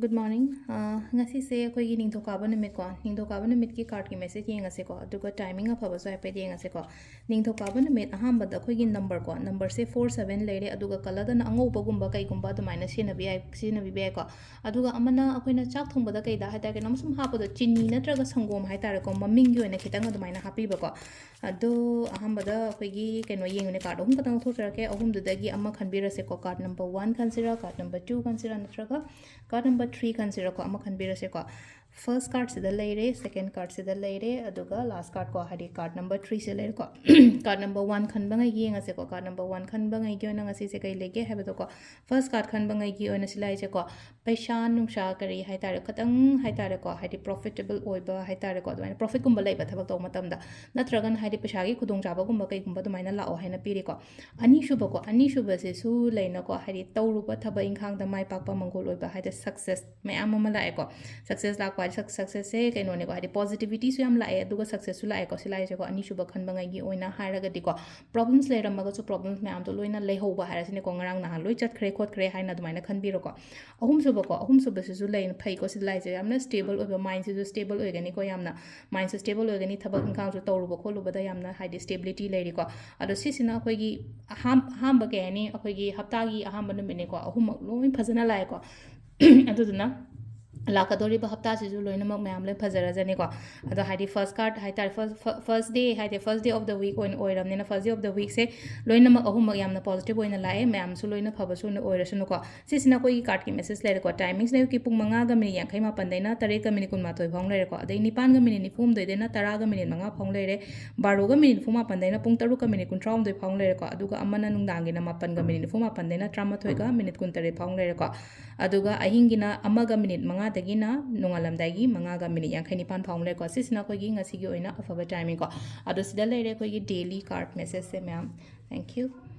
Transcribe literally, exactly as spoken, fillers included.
Good morning. ꯑ, ꯉꯁꯤꯁꯦ ꯑꯩꯈꯣꯏꯒꯤ ꯅꯤꯡꯊꯧꯀꯥꯕ ꯅꯨꯃꯤꯠꯀꯣ꯫ ꯅꯤꯡꯊꯧꯀꯥꯕ ꯅꯨꯃꯤꯠꯀꯤ cardꯀꯤ message ꯌꯦꯡꯉꯁꯦꯀꯣ꯫ ꯑꯗꯨꯒ timing ꯑꯐꯕꯁꯨ ꯍꯥꯏꯐꯦꯠ ꯌꯦꯡꯉꯁꯦꯀꯣ꯫ ꯅꯤꯡꯊꯧꯀꯥꯕ ꯅꯨꯃꯤꯠ ꯑꯍꯥꯟꯕꯗ ꯑꯩꯈꯣꯏꯒꯤ numberꯀꯣ, numberꯁꯦ four seven ꯂꯩꯔꯦ꯫ ꯑꯗꯨꯒ colourꯗꯅ ꯑꯉꯧꯕꯒꯨꯝꯕ ꯀꯩꯒꯨꯝꯕ ꯑꯗꯨꯃꯥꯏꯅ ꯁꯤꯖꯤꯟꯅꯕ ꯌꯥꯏ, ꯁꯤꯖꯤꯟꯅꯕꯤꯕ ꯌꯥꯏꯀꯣ꯫ ꯑꯗꯨꯒ ꯑꯃꯅ ꯑꯩꯈꯣꯏꯅ ꯆꯥꯛ ꯊꯣꯡꯕꯗ ꯀꯩꯗ ꯍꯥꯏꯇꯥꯔꯦ, ꯀꯩꯅꯣꯝ ꯁꯨꯝ ꯍꯥꯞꯄꯗꯣ, ꯆꯤꯅꯤ ꯅꯠꯇ꯭ꯔꯒ ꯁꯪꯒꯣꯝ ꯍꯥꯏꯇꯥꯔꯦꯀꯣ, ꯃꯃꯤꯡꯒꯤ ꯑꯣꯏꯅ ꯈꯤꯇꯪ ꯑꯗꯨꯃꯥꯏꯅ ꯍꯥꯞꯄꯤꯕꯀꯣ꯫ ꯑꯗꯣ ꯑꯍꯥꯟꯕꯗ ꯑꯩꯈꯣꯏꯒꯤ ꯀꯩꯅꯣ ꯌꯦꯡꯉꯨꯅꯦ, card ꯑꯍꯨꯝ ꯈꯛꯇꯪ ꯂꯧꯊꯣꯛꯆꯔꯛꯀꯦ꯫ ꯑꯍꯨꯝꯗꯨꯗꯒꯤ ꯑꯃ ꯈꯟꯕꯤꯔꯁꯦꯀꯣ꯫ Card number one ꯈꯟꯁꯤꯔꯥ, card number two ꯈꯟꯁꯤꯔꯥ, ꯅꯠꯇ꯭ꯔꯒ card number three ꯈꯟꯁꯤꯔꯥꯀꯣ? ꯑꯃ ꯈꯟꯕꯤꯔꯁꯦꯀꯣ꯫ First cardꯁꯤꯗ ꯂꯩꯔꯦ, second cardꯁꯤꯗ ꯂꯩꯔꯦ, ꯑꯗꯨꯒ last cardꯀꯣ, ꯍꯥꯏꯗꯤ card number threeꯁꯦ ꯂꯩꯔꯦꯀꯣ꯫ Card number one ꯈꯟꯕꯉꯩꯒꯤ ꯌꯦꯡꯉꯁꯦꯀꯣ꯫ Card number one ꯈꯟꯕꯉꯩꯒꯤ ꯑꯣꯏꯅ ꯉꯁꯤꯁꯦ ꯀꯩ ꯂꯩꯒꯦ ꯍꯥꯏꯕꯗꯣꯀꯣ, first card ꯈꯟꯕꯉꯩꯒꯤ ꯑꯣꯏꯅ ꯁꯤ ꯂꯥꯛꯏꯁꯦꯀꯣ, ꯄꯩꯁꯥ ꯅꯨꯡꯁꯥ ꯀꯔꯤ ꯍꯥꯏꯇꯥꯔꯦ, ꯈꯤꯇꯪ ꯍꯥꯏꯇꯥꯔꯦꯀꯣ, ꯍꯥꯏꯗꯤ profitable ꯑꯣꯏꯕ ꯍꯥꯏꯇꯥꯔꯦꯀꯣ, ꯑꯗꯨꯃꯥꯏꯅ profitꯀꯨꯝꯕ ꯂꯩꯕ ꯊꯕꯛ ꯇꯧꯕ ꯃꯇꯝꯗ, ꯅꯠꯇ꯭ꯔꯒꯅ ꯍꯥꯏꯗꯤ ꯄꯩꯁꯥꯒꯤ ꯈꯨꯗꯣꯡꯆꯥꯕꯒꯨꯝꯕ ꯀꯩꯒꯨꯝꯕ ꯑꯗꯨꯃꯥꯏꯅ ꯂꯥꯛꯑꯣ ꯍꯥꯏꯅ ꯄꯤꯔꯤꯀꯣ꯫ ꯑꯅꯤꯁꯨꯕꯀꯣ, ꯑꯅꯤꯁꯨꯕꯁꯤꯁꯨ ꯂꯩꯅꯀꯣ, ꯍꯥꯏꯗꯤ ꯇꯧꯔꯨꯕ ꯊꯕꯛ ꯏꯪꯈꯥꯡꯗ ꯃꯥꯏ ꯄꯥꯛꯄ, ꯃꯪꯒꯣꯜ ꯑꯣꯏꯕ ꯍꯥꯏꯗꯤ success ꯃꯌꯥꯝ ꯑꯃ ꯂꯥꯛꯑꯦꯀꯣ꯫ Success ꯂꯥꯛꯄ ꯍꯥꯏꯗꯤ suc-, successꯁꯦ ꯀꯩꯅꯣꯅꯦꯀꯣ, ꯍꯥꯏꯗꯤ positivityꯁꯨ ꯌꯥꯝ ꯂꯥꯛꯑꯦ, ꯑꯗꯨꯒ successꯁꯨ ꯂꯥꯛꯑꯦꯀꯣ꯫ ꯁꯤ ꯂꯥꯛꯏꯁꯦꯀꯣ, ꯑꯅꯤꯁꯨꯕ ꯈꯟꯕꯉꯩꯒꯤ ꯑꯣꯏꯅ ꯍꯥꯏꯔꯒꯗꯤꯀꯣ, problems ꯂꯩꯔꯝꯃꯒꯁꯨ problems ꯃꯌꯥꯝꯗꯣ ꯂꯣꯏꯅ ꯂꯩꯍꯧꯕ ꯍꯥꯏꯔꯁꯤꯅꯦꯀꯣ, ꯉꯔꯥꯡ ꯅꯍꯥꯟ ꯂꯣꯏ ꯆꯠꯈ꯭ꯔꯦ ꯈꯣꯠꯈ꯭ꯔꯦ ꯍꯥꯏꯅ ꯑꯗꯨꯃꯥꯏꯅ ꯈꯟꯕꯤꯔꯣꯀꯣ꯫ ꯑꯍꯨꯝꯁꯨꯕꯀꯣ, ꯑꯍꯨꯝꯁꯨꯕꯁꯤꯁꯨ ꯂꯩ, ꯐꯩꯀꯣ꯫ ꯁꯤ ꯂꯥꯛꯏꯁꯦ ꯌꯥꯝꯅ stable ꯑꯣꯏꯕ, mindꯁꯤꯁꯨ stable ꯑꯣꯏꯒꯅꯤꯀꯣ, ꯌꯥꯝꯅ mindꯁꯨ stable ꯑꯣꯏꯒꯅꯤ, ꯊꯕꯛ ꯏꯪꯈꯥꯡꯁꯨ ꯇꯧꯔꯨꯕ ꯈꯣꯠꯂꯨꯕꯗ ꯌꯥꯝꯅ ꯍꯥꯏꯗꯤ stability ꯂꯩꯔꯤꯀꯣ꯫ ꯑꯗꯣ ꯁꯤꯁꯤꯅ ꯑꯩꯈꯣꯏꯒꯤ ꯑꯍꯥꯝ-, ꯑꯍꯥꯝꯕ ꯀꯩ ꯍꯥꯏꯅꯤ, ꯑꯩꯈꯣꯏꯒꯤ ꯍꯞꯇꯥꯒꯤ ꯑꯍꯥꯟꯕ ꯅꯨꯃꯤꯠꯅꯤꯀꯣ, ꯑꯍꯨꯝꯃꯛ ꯂꯣꯏ ꯐꯖꯅ ꯂꯥꯛꯑꯦꯀꯣ꯫ ꯑꯗꯨꯗꯨꯅ ꯂꯥꯛꯀꯗꯧꯔꯤꯕ ꯍꯞꯇꯥꯁꯤꯁꯨ ꯂꯣꯏꯅꯃꯛ ꯃꯌꯥꯝ ꯂꯣꯏ ꯐꯖꯔꯖꯅꯤꯀꯣ꯫ ꯑꯗꯣ ꯍꯥꯏꯗꯤ first card ꯍꯥꯏꯇꯥꯔꯦ, first, fir-, first day ꯍꯥꯏꯗꯤ first day of the week ꯑꯣꯏꯅ ꯑꯣꯏꯔꯕꯅꯤꯅ, first day of the weekꯁꯦ ꯂꯣꯏꯅꯃꯛ ꯑꯍꯨꯝꯃꯛ ꯌꯥꯝꯅ positive ꯑꯣꯏꯅ ꯂꯥꯛꯑꯦ, ꯃꯌꯥꯝꯁꯨ ꯂꯣꯏꯅ ꯐꯕꯁꯨ ꯑꯣꯏꯅ ꯑꯣꯏꯔꯁꯅꯨꯀꯣ꯫ ꯁꯤꯁꯤꯅ ꯑꯩꯈꯣꯏꯒꯤ cardꯀꯤ message ꯂꯩꯔꯦꯀꯣ꯫ Timingꯁꯤꯅ ꯑꯌꯨꯛꯀꯤ ꯄꯨꯡ ꯃꯉꯥꯒ ꯃꯤꯅꯤꯠ ꯌꯥꯡꯈꯩ ꯃꯥꯄꯟꯗꯩꯅ ꯇꯔꯦꯠꯀ ꯃꯤꯅꯤꯠ ꯀꯨꯟꯃꯥꯊꯣꯏ ꯐꯥꯎ ꯂꯩꯔꯦꯀꯣ꯫ ꯑꯗꯩ ꯅꯤꯄꯥꯟꯒ ꯃꯤꯅꯤꯠ ꯅꯤꯐꯨ ꯍꯨꯝꯗꯣꯏꯗꯩꯅ ꯇꯔꯥꯒ ꯃꯤꯅꯤꯠ ꯃꯉꯥ ꯐꯥꯎ ꯂꯩꯔꯦ꯫ ꯕꯥꯔꯣꯒ ꯃꯤꯅꯤꯠ ꯅꯤꯐꯨ ꯃꯥꯄꯟꯗꯩꯅ ꯄꯨꯡ ꯇꯔꯨꯛꯀ ꯃꯤꯅꯤꯠ ꯀꯨꯟꯊ꯭ꯔꯥ ꯍꯨꯝꯗꯣꯏ ꯐꯥꯎ ꯂꯩꯔꯦꯀꯣ꯫ ꯑꯗꯨꯒ ꯑꯃꯅ ꯅꯨꯡꯗꯥꯡꯒꯤꯅ ꯃꯥꯄꯟꯒ ꯃꯤꯅꯤꯠ ꯅꯤꯐꯨ ꯃꯥꯄꯟꯗꯩꯅ ꯇꯔꯥꯃꯥꯊꯣꯏꯒ ꯃꯤꯅꯤꯠ ꯀꯨꯟꯇꯔꯦꯠ ꯐꯥꯎ ꯂꯩꯔꯦꯀꯣ꯫ ꯑꯗꯨꯒ ꯑꯍꯤꯡꯒꯤꯅ ꯑꯃꯒ ꯃꯤꯅꯤꯠ ꯃꯉꯥꯗꯒꯤꯅ ꯅꯣꯡꯉꯥꯜꯂꯝꯗꯥꯏꯒꯤ ꯃꯉꯥꯒ ꯃꯤꯅꯤꯠ ꯌꯥꯡꯈꯩ ꯅꯤꯄꯥꯟ ꯐꯥꯎ ꯂꯩꯔꯦꯀꯣ꯫ ꯁꯤꯁꯤꯅ ꯑꯩꯈꯣꯏꯒꯤ ꯉꯁꯤꯒꯤ ꯑꯣꯏꯅ ꯑꯐꯕ timingꯀꯣ꯫ ꯑꯗꯣ ꯁꯤꯗ ꯂꯩꯔꯦ ꯑꯩꯈꯣꯏꯒꯤ daily card messageꯁꯦ ꯃꯌꯥꯝ꯫ Thank you꯫